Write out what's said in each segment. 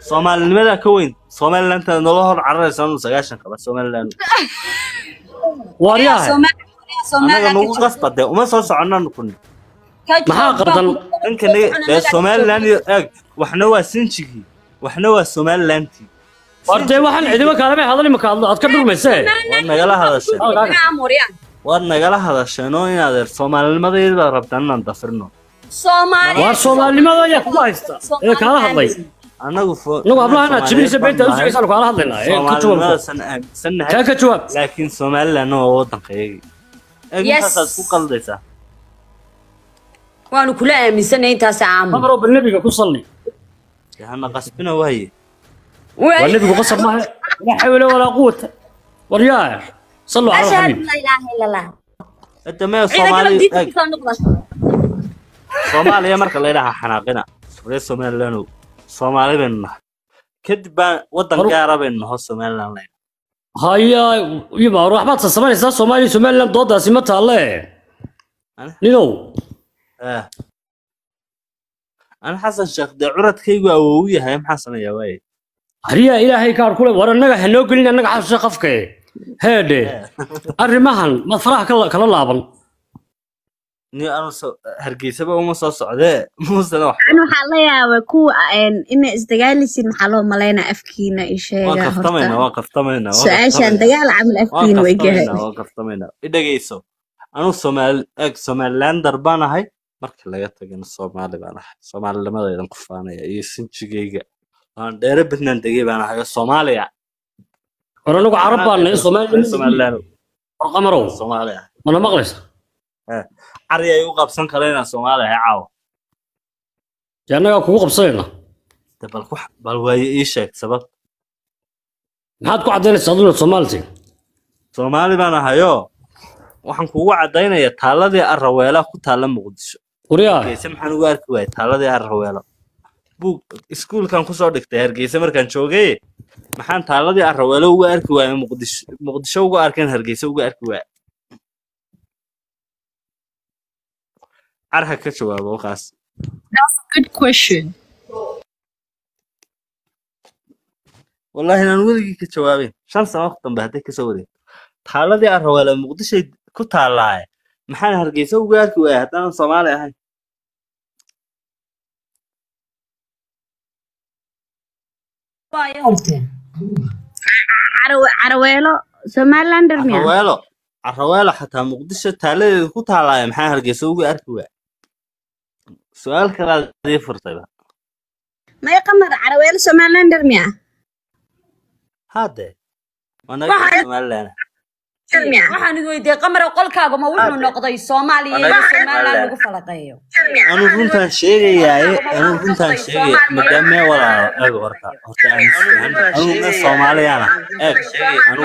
Soomaalinimada ka weyn Somaliland nolol hor cararaysa anu 90 qaba Somaliland waaryahay anaga nagu qasbade uma soo soconaan kun maxaa qaldan ninka ee Somaliland eeg waxna waa sinjigi waxna waa Somalilandti wartay waxaan ciidamo kaalmay hadal imika aad ka dhurmaysee waad nagala hadasheen waad nagala hadasheen oo inaad eer Soomaalinimadayda baad rabtaan inaan dafirno waar Soomaalinimada ayaa kugu haysta ee kaala hadlay anagu anagu hablaha inaad jibinaysa beenta u sugaysa kaala hadlaynaa ee ka jawaab taa ka jawaab laakiin Somaliland waa waddankayga eeg intaasaad ku qaldaysaa waanu kula aaminsanay intaas caam amro bal nabiga ku salli hana qasbina waaye والنبي قصب ما لا حول ولا قوة ورياه صلوا على الحبيب لا اله الا الله انت ما Soomaali Soomaaliya marka la yiraahdo xanaaqina reer Somaliland Soomaali baynu nahay kadib baan wadan gaar ah baynu nahay Somaliland haya yiba ruux baad samaysaa Soomaaliya Somaliland doodaasi ma taalle ninow أنا حسن شيخ ده curadkaygu awoow yahay maxaa sameeyaa waaye hariya ilaahay kaar kule war annaga hanoo gelin annaga xabsi qafka heedhe arrimahan ma faraha kala laaban ni anu hargeysaba uma soo socdee muusena wax أنا waxaa la yaabay kuwa inay isdagaalaysiin maxaa loo malaynaa afkiina i waan sheega kaftamaynaa horta waan kaftamaynaa su-aashaan dagaal camal waan afkiina way gahay kaftamaynaa waan kaftamaynaa i dhegeyso anu Soomaali eeg Somalilander baan ahay marka laga tagana Soomaali baan ahay Soomaalinimadaydan ku faanaya iyo sinjigayga aan dheere badnaan degay baan ahay Soomaaliya war anagu carab baan nahay Soomaali Somaliland war qamarow Soomaaliya mana maqlaysa cari ay u qabsan kareen inaan Soomaali ahay caawa dee annagaa kugu qabsanayna De bal ku bal waaye ii sheeg sabab maxaad ku caddaynaysaa aduna Soomaali Soomaali baan ahayoo waxaan kugu caddaynayaa taaladii Arraweela ku taalla Muqdisho waryaa Hargeysa maxaan ugu arki waayay taaladii Arraweela buug iskuulkan kusoo dhigtay Hargeysa markaan joogay maxaan taaladii Arraweela ugu arki waayay Muqdisho Muqdisho ugu arkeen Hargeysa ugu arki waayay carha ka jawaabo kaas That's a good question. wallahi inaan weligii ka jawaabin 5 sano waqti dambe hadday kasoo wareegto taaladii Arraweela Muqdisho ku taallaaye maxaan Hargeysa ugu arki waayay haddaanan Soomaali ahayn caraweelo Somalilander miya Arraweelo Arraweelo xataa Muqdisho taaladeeda ku taallaaye maxaan Hargeysa ugu arki waayay su'aal kalaad ii furtayba may qamar caraweelo Somalilander miya haddee waa naga Somaliland waxaan idin weydiiyey qamar qolkaaga ma wuxuu noqday Soomaaliya iyo Somaliland lagu falaqeeyo anu runtaan sheegayaaye anu runtaan sheegaya maadaama walaalo eeg horta horta aan anu nin Soomaaliyaan ah eeg anu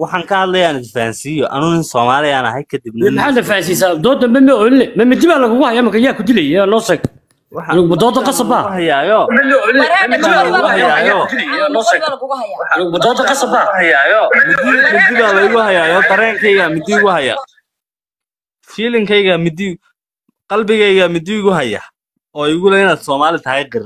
waxaan ka hadlayaa aan isfahansiiyo anu nin Soomaaliyaan ahay kadib nin maxaad fahansiisaa dood dambe ma oolne ma midi baa lagugu hayaa marka yaa ku dilaya noo sheeg anigu dooda qasab baa hayaayo anigu dooda qasab baa midi baa laygu hayaayo dareenkayga midi igu haya feelingkayga midi qalbigayga midi igu haya oo igu leh inaad Soomaali tahay qir